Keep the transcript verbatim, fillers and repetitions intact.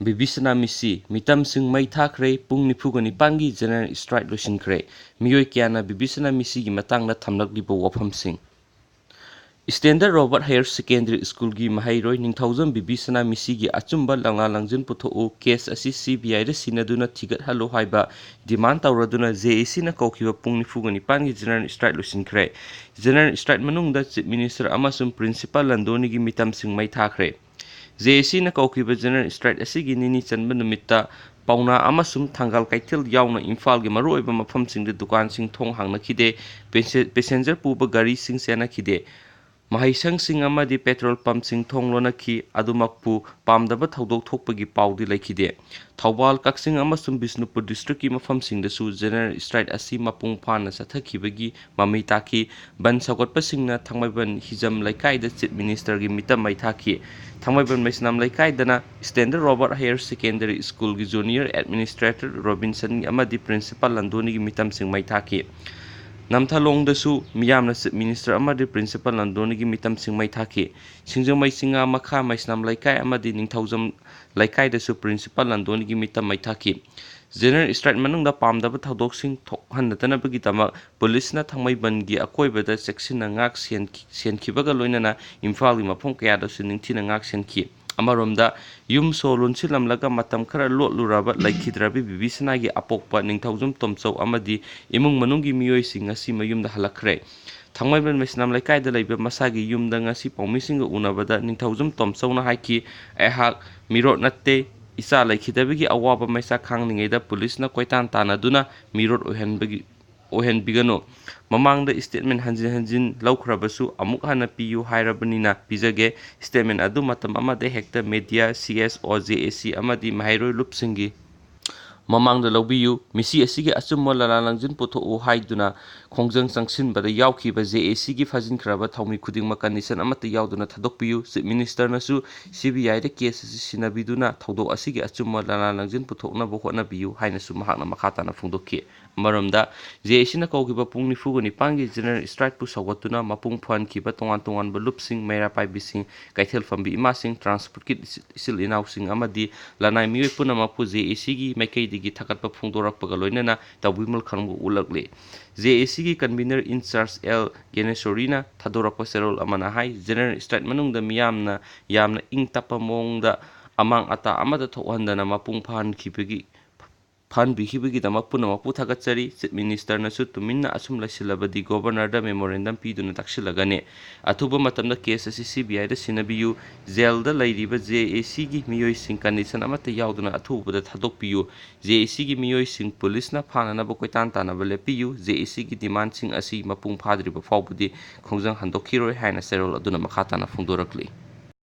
ꯕꯤꯕꯤꯁꯅꯥ ꯃꯤꯁꯤ, ꯃꯤꯇꯝꯁꯤꯡ ꯃꯩ ꯊꯥꯈ꯭ꯔꯦ꯫ ꯄꯨꯡ ꯅꯤꯐꯨꯒ ꯅꯤꯄꯥꯟꯒꯤ ꯖꯦꯅꯔꯦꯜ ꯁ꯭ꯇ꯭ꯔꯥꯏꯛ ꯂꯣꯏꯁꯤꯟꯈ꯭ꯔꯦ꯫ ꯃꯤꯑꯣꯏ ꯀꯌꯥꯅ ꯕꯤꯕꯤꯁꯅꯥ ꯃꯤꯁꯤꯒꯤ ꯃꯇꯥꯡꯗ ꯊꯝꯂꯛꯂꯤꯕ ꯋꯥꯐꯝꯁꯤꯡ꯫ ꯁ꯭ꯇꯦꯟꯗꯔꯠ ꯔꯣꯕꯥꯔꯠ ꯍꯥꯌꯔ ꯁꯦꯀꯦꯟꯗꯔꯤ ꯁ꯭ꯀꯨꯜꯒꯤ ꯃꯍꯩꯔꯣꯏ ꯅꯤꯡꯊꯧꯖꯝ ꯕꯤꯕꯤꯁꯅꯥ ꯃꯤꯁꯤꯒꯤ ꯑꯆꯨꯝꯕ ꯂꯪꯂꯥ ꯂꯪꯖꯤꯟ ꯄꯨꯊꯣꯛꯎ, ꯀꯦꯁ ꯑꯁꯤ ꯁꯤ ꯕꯤ ꯑꯥꯏꯗ ꯁꯤꯟꯅꯗꯨꯅ ꯊꯤꯒꯠꯍꯜꯂꯨ ꯍꯥꯏꯕ ꯗꯤꯃꯥꯟ ꯇꯧꯔꯗꯨꯅ ꯖꯦ ꯑꯦ ꯁꯤꯅ ꯀꯧꯈꯤꯕ ꯄꯨꯡ ꯅꯤꯐꯨꯒ ꯅꯤꯄꯥꯟꯒꯤ ꯖꯦꯅꯔꯦꯜ ꯁ꯭ꯇ꯭ꯔꯥꯏꯛ ꯂꯣꯏꯁꯤꯟꯈ꯭ꯔꯦ꯫ ꯖꯦꯅꯔꯦꯜ ꯁ꯭ꯇ꯭ꯔꯥꯏꯛ ꯃꯅꯨꯡꯗ ꯆꯤꯐ ꯃꯤꯅꯤꯁꯇꯔ ꯑꯃꯁꯨꯡ ꯄ꯭ꯔꯤꯟꯁꯤꯄꯥꯜ ꯂꯟꯗꯣꯅꯤꯒꯤ ꯃꯤꯇꯝꯁꯤꯡ ꯃꯩ ꯊꯥꯈ꯭ꯔꯦ꯫ ꯖꯦ ꯑꯦ ꯁꯤꯅ ꯀꯧꯈꯤꯕ ꯖꯦꯅꯔꯦꯜ ꯁ꯭ꯇ꯭ꯔꯥꯏꯛ ꯑꯁꯤꯒꯤ ꯅꯤꯅꯤ ꯆꯟꯕ ꯅꯨꯃꯤꯠꯇ ꯄꯥꯎꯅꯥ ꯑꯃꯁꯨꯡ ꯊꯪꯒꯥꯜ ꯀꯩꯊꯦꯜ ꯌꯥꯎꯅ ꯏꯝꯐꯥꯜꯒꯤ ꯃꯔꯨꯑꯣꯏꯕ ꯃꯐꯝꯁꯤꯡꯗ ꯗꯨꯀꯥꯟꯁꯤꯡ ꯊꯣꯡ ꯍꯥꯡꯅꯈꯤꯗꯦ, ꯄꯦꯁꯦ-, ꯄꯦꯁꯦꯟꯖꯔ ꯄꯨꯕ ꯒꯥꯔꯤꯁꯤꯡ ꯆꯦꯟꯅꯈꯤꯗꯦ꯫ ꯃꯍꯩꯁꯪꯁꯤꯡ ꯑꯃꯗꯤ ꯄꯦꯇ꯭ꯔꯣꯜ ꯄꯝꯞꯁꯤꯡ ꯊꯣꯡ ꯂꯣꯟꯅꯈꯤ, ꯑꯗꯨꯃꯛꯄꯨ ꯄꯥꯝꯗꯕ ꯊꯧꯗꯣꯛ ꯊꯣꯛꯄꯒꯤ ꯄꯥꯎꯗꯤ ꯂꯩꯈꯤꯗꯦ꯫ ꯊꯧꯕꯥꯜ, ꯀꯛꯆꯤꯡ ꯑꯃꯁꯨꯡ ꯕꯤꯁꯅꯨꯄꯨꯔ ꯗꯤꯁꯇ꯭ꯔꯤꯛꯀꯤ ꯃꯐꯝꯁꯤꯡꯗꯁꯨ ꯖꯦꯅꯔꯦꯜ ꯁ꯭ꯇ꯭ꯔꯥꯏꯛ ꯑꯁꯤ ꯃꯄꯨꯡ ꯐꯥꯅ ꯆꯠꯊꯈꯤꯕꯒꯤ ꯃꯃꯤ ꯇꯥꯈꯤ꯫ ꯕꯟ ꯁꯧꯒꯠꯄꯁꯤꯡꯅ ꯊꯥꯡꯃꯩꯕꯟ ꯍꯤꯖꯝ ꯂꯩꯀꯥꯏꯗ ꯆꯤꯐ ꯃꯤꯅꯤꯁꯇꯔꯒꯤ ꯃꯤꯇꯝ ꯃꯩ ꯊꯥꯈꯤ꯫ ꯊꯥꯡꯃꯩꯕꯟ ꯃꯩꯁꯅꯥꯝ ꯂꯩꯀꯥꯏꯗꯅ ꯁ꯭ꯇꯦꯟꯗꯔꯠ ꯔꯣꯕꯥꯔꯠ ꯍꯥꯌꯔ ꯁꯦꯀꯦꯟꯗꯔꯤ ꯁ꯭ꯀꯨꯜꯒꯤ ꯖꯨꯅꯤꯌꯔ ꯑꯦꯗꯃꯤꯅꯤꯁꯇ꯭ꯔꯦꯇꯔ ꯔꯣꯕꯤꯟꯁꯟ ꯑꯃꯗꯤ ꯄ꯭ꯔꯤꯟꯁꯤꯄꯥꯜ ꯂꯟꯗꯣꯅꯤꯒꯤ ꯃꯤꯇꯝꯁꯤꯡ ꯃꯩ ꯊꯥꯈꯤ꯫ ꯅꯝꯊꯂꯣꯡꯗꯁꯨ ꯃꯤꯌꯥꯝꯅ ꯆꯤꯐ ꯃꯤꯅꯤꯁꯇꯔ ꯑꯃꯗꯤ ꯄ꯭ꯔꯤꯟꯁꯤꯄꯥꯜ ꯂꯟꯗꯣꯅꯤꯒꯤ ꯃꯤꯇꯝꯁꯤꯡ ꯃꯩ ꯊꯥꯈꯤ꯫ ꯁꯤꯡꯖꯃꯩ ꯆꯤꯉꯥ ꯃꯈꯥ ꯃꯩꯁꯅꯥꯝ ꯂꯩꯀꯥꯏ ꯑꯃꯗꯤ ꯅꯤꯡꯊꯧꯖꯝ ꯂꯩꯀꯥꯏꯗꯁꯨ ꯄ꯭ꯔꯤꯟꯁꯤꯄꯥꯜ ꯂꯟꯗꯣꯅꯤꯒꯤ ꯃꯤꯇꯝ ꯃꯩ ꯊꯥꯈꯤ꯫ ꯖꯦꯅꯔꯦꯜ ꯁ꯭ꯇ꯭ꯔꯥꯏꯛ ꯃꯅꯨꯡꯗ ꯄꯥꯝꯗꯕ ꯊꯧꯗꯣꯛꯁꯤꯡ ꯊꯣꯛꯍꯟꯗꯅꯕꯒꯤꯗꯃꯛ ꯄꯨꯂꯤꯁꯅ ꯊꯥꯡꯃꯩꯕꯟꯒꯤ ꯑꯀꯣꯏꯕꯗ ꯆꯦꯛꯁꯤꯟꯅ ꯉꯥꯛ ꯁꯦꯟ-, ꯁꯦꯟꯈꯤꯕꯒ ꯂꯣꯏꯅꯅ ꯏꯝꯐꯥꯜꯒꯤ ꯃꯐꯝ ꯀꯌꯥꯗꯁꯨ ꯅꯤꯡꯊꯤꯅ ꯉꯥꯛ ꯁꯦꯟꯈꯤ꯫ ꯑꯃꯔꯣꯝꯗ, ꯌꯨꯝ ꯁꯣ ꯂꯣꯟꯁꯤꯜꯂꯝꯂꯒ ꯃꯇꯝ ꯈꯔ ꯂꯣꯠꯂꯨꯔꯕ ꯂꯩꯈꯤꯗ꯭ꯔꯕꯤ ꯕꯤꯕꯤꯁꯅꯥꯒꯤ ꯑꯄꯣꯛꯄ ꯅꯤꯡꯊꯧꯖꯝ ꯇꯣꯝꯆꯧ ꯑꯃꯗꯤ ꯏꯃꯨꯡ ꯃꯅꯨꯡꯒꯤ ꯃꯤꯑꯣꯏꯁꯤꯡ ꯉꯁꯤ ꯃꯌꯨꯝꯗ ꯍꯜꯂꯛꯈ꯭ꯔꯦ꯫ ꯊꯥꯡꯃꯩꯕꯟ ꯃꯩꯁꯅꯥꯝ ꯂꯩꯀꯥꯏꯗ ꯂꯩꯕ ꯃꯁꯥꯒꯤ ꯌꯨꯝꯗ ꯉꯁꯤ ꯄꯥꯎꯃꯤꯁꯤꯡꯒ ꯎꯅꯕꯗ ꯅꯤꯡꯊꯧꯖꯝ ꯇꯣꯝꯆꯧꯅ ꯍꯥꯏꯈꯤ, "ꯑꯩꯍꯥꯛ ꯃꯤꯔꯣꯠ ꯅꯠꯇꯦ꯫ ꯏꯆꯥ ꯂꯩꯈꯤꯗꯕꯒꯤ ꯑꯋꯥꯕ ꯃꯩꯆꯥꯛ ꯈꯥꯡꯂꯤꯉꯩꯗ ꯄꯨꯂꯤꯁꯅ ꯀꯣꯏꯇꯥꯟ ꯇꯥꯟꯅꯗꯨꯅ ꯃꯤꯔꯣꯠ ꯑꯣꯏꯍꯟꯕꯒꯤ, ꯑꯣꯏꯍꯟꯕꯤꯒꯅꯨ꯫ ꯃꯃꯥꯡꯗ ꯁ꯭ꯇꯦꯠꯃꯦꯟ ꯍꯟꯖꯤꯟ ꯍꯟꯖꯤꯟ ꯂꯧꯈ꯭ꯔꯕꯁꯨ ꯑꯃꯨꯛ ꯍꯟꯅ ꯄꯤꯌꯨ ꯍꯥꯏꯔꯕꯅꯤꯅ ꯄꯤꯖꯒꯦ꯫ ꯁ꯭ꯇꯦꯠꯃꯦꯟ ꯑꯗꯨ ꯃꯇꯝ ꯑꯃꯗ ꯍꯦꯛꯇ ꯃꯦꯗꯤꯌꯥ, ꯁꯤ ꯑꯦꯁ ꯑꯣ, ꯖꯦ ꯑꯦ ꯁꯤ ꯑꯃꯗꯤ ꯃꯍꯩꯔꯣꯏ ꯂꯨꯞꯁꯤꯡꯒꯤ ꯃꯃꯥꯡꯗ ꯂꯧꯕꯤꯌꯨ꯫ ꯃꯤꯁꯤ ꯑꯁꯤꯒꯤ ꯑꯆꯨꯝꯕ ꯂꯥꯂꯥ ꯂꯪꯖꯤꯟ ꯄꯨꯊꯣꯛꯎ ꯍꯥꯏꯗꯨꯅ ꯈꯣꯡꯖꯪ ꯆꯪꯁꯤꯟꯕꯗ ꯌꯥꯎꯈꯤꯕ ꯖꯦ ꯑꯦ ꯁꯤꯒꯤ ꯐꯥꯖꯤꯟꯈ꯭ꯔꯕ ꯊꯧꯃꯤ ꯈꯨꯗꯤꯡꯃꯛ condition ꯑꯃꯠꯇ ꯌꯥꯎꯗꯅ ꯊꯥꯗꯣꯛꯄꯤꯌꯨ꯫ Chief Ministerꯅꯁꯨ C B Iꯗ case ꯑꯁꯤ ꯁꯤꯟꯅꯕꯤꯗꯨꯅ ꯊꯧꯗꯣꯛ ꯑꯁꯤꯒꯤ ꯑꯆꯨꯝꯕ ꯂꯥꯂꯥ ꯂꯪꯖꯤꯟ ꯄꯨꯊꯣꯛꯅꯕ ꯍꯣꯠꯅꯕꯤꯌꯨ ꯍꯥꯏꯅꯁꯨ ꯃꯍꯥꯛꯅ ꯃꯈꯥ ꯇꯥꯅ ꯐꯣꯡꯗꯣꯛꯈꯤ꯫ ꯑꯃꯔꯣꯝꯗ, ꯖꯦ ꯑꯦ ꯁꯤꯅ ꯀꯧꯈꯤꯕ ꯄꯨꯡ ꯅꯤꯐꯨꯒ ꯅꯤꯄꯥꯟꯒꯤ general strikeꯄꯨ ꯁꯧꯒꯠꯇꯨꯅ ꯃꯄꯨꯡ ꯐꯥꯍꯟꯈꯤꯕ ꯇꯣꯉꯥꯟ ꯇꯣꯉꯥꯟꯕ ꯂꯨꯞꯁꯤꯡ, ꯃꯩꯔꯥ ꯄꯥꯏꯕꯤꯁꯤꯡ, ꯀꯩꯊꯦꯜ ꯐꯝꯕꯤ ꯏꯃꯥꯁꯤꯡ, transportꯀꯤ ꯏꯆꯤꯜ ꯏꯅꯥꯎꯁꯤꯡ ꯑꯃꯗꯤ ꯂꯅꯥꯏ ꯃꯤꯑꯣꯏ ꯄꯨꯝꯅꯃꯛꯄꯨ ꯖꯦ ꯑꯦ ꯁꯤꯒꯤ ꯃꯥꯏꯀꯩꯗꯒꯤ ꯊꯥꯒꯠꯄ ꯐꯣꯡꯗꯣꯔꯛꯄꯒ ꯂꯣꯏꯅꯅ ꯇꯧꯕꯤꯃꯜ ꯈꯪꯕ ꯎꯠꯂꯛꯂꯤ꯫ ꯖꯦ ꯑꯦ ꯁꯤꯒꯤ convener in charge L ꯒ꯭ꯌꯥꯅꯦꯁꯣꯔꯤꯅ ꯊꯥꯗꯣꯔꯛꯄ ꯆꯦꯔꯣꯜ ꯑꯃꯅ ꯍꯥꯏ, general strike ꯃꯅꯨꯡꯗ ꯃꯤꯌꯥꯝꯅ ꯌꯥꯝꯅ ꯏꯪ ꯇꯞꯄ ꯃꯑꯣꯡꯗ ꯑꯃꯥꯡ ꯑꯇꯥ ꯑꯃꯠꯇ ꯊꯣꯛꯍꯟꯗꯅ ꯃꯄꯨꯡ ꯐꯥꯍꯟꯈꯤꯕꯒꯤ ꯐꯍꯟꯕꯤꯈꯤꯕꯒꯤꯗꯃꯛ ꯄꯨꯝꯅꯃꯛꯄꯨ ꯊꯥꯒꯠꯆꯔꯤ꯫ Chief Ministerꯅꯁꯨ ꯇꯨꯃꯤꯟꯅ ꯑꯁꯨꯝ ꯂꯩꯁꯤꯜꯂꯕꯗꯤ Governorꯗ memorandum ꯄꯤꯗꯨꯅ ꯇꯛꯁꯤꯜꯂꯒꯅꯤ꯫ ꯑꯊꯨꯕ ꯃꯇꯝꯗ case ꯑꯁꯤ C B Iꯗ ꯁꯤꯟꯅꯕꯤꯌꯨ꯫ Jailꯗ ꯂꯩꯔꯤꯕ ꯖꯦ ꯑꯦ ꯁꯤꯒꯤ ꯃꯤꯑꯣꯏꯁꯤꯡ condition ꯑꯃꯠꯇ ꯌꯥꯎꯗꯅ ꯑꯊꯨꯕꯗ ꯊꯥꯗꯣꯛꯄꯤꯌꯨ꯫ ꯖꯦ ꯑꯦ ꯁꯤꯒꯤ ꯃꯤꯑꯣꯏꯁꯤꯡ policeꯅ ꯐꯥꯅꯅꯕ ꯀꯣꯏꯇꯥꯟ ꯇꯥꯟꯅꯕ ꯂꯦꯞꯄꯤꯌꯨ꯫ ꯖꯦ ꯑꯦ ꯁꯤꯒꯤ demandꯁꯤꯡ ꯑꯁꯤ ꯃꯄꯨꯡ ꯐꯥꯗ꯭ꯔꯤꯕ ꯐꯥꯎꯕꯗꯤ ꯈꯣꯡꯖꯪ ꯍꯟꯗꯣꯛꯈꯤꯔꯣꯏ ꯍꯥꯏꯅ ꯆꯦꯔꯣꯜ ꯑꯗꯨꯅ ꯃꯈꯥ ꯇꯥꯅ ꯐꯣꯡꯗꯣꯔꯛꯂꯤ꯫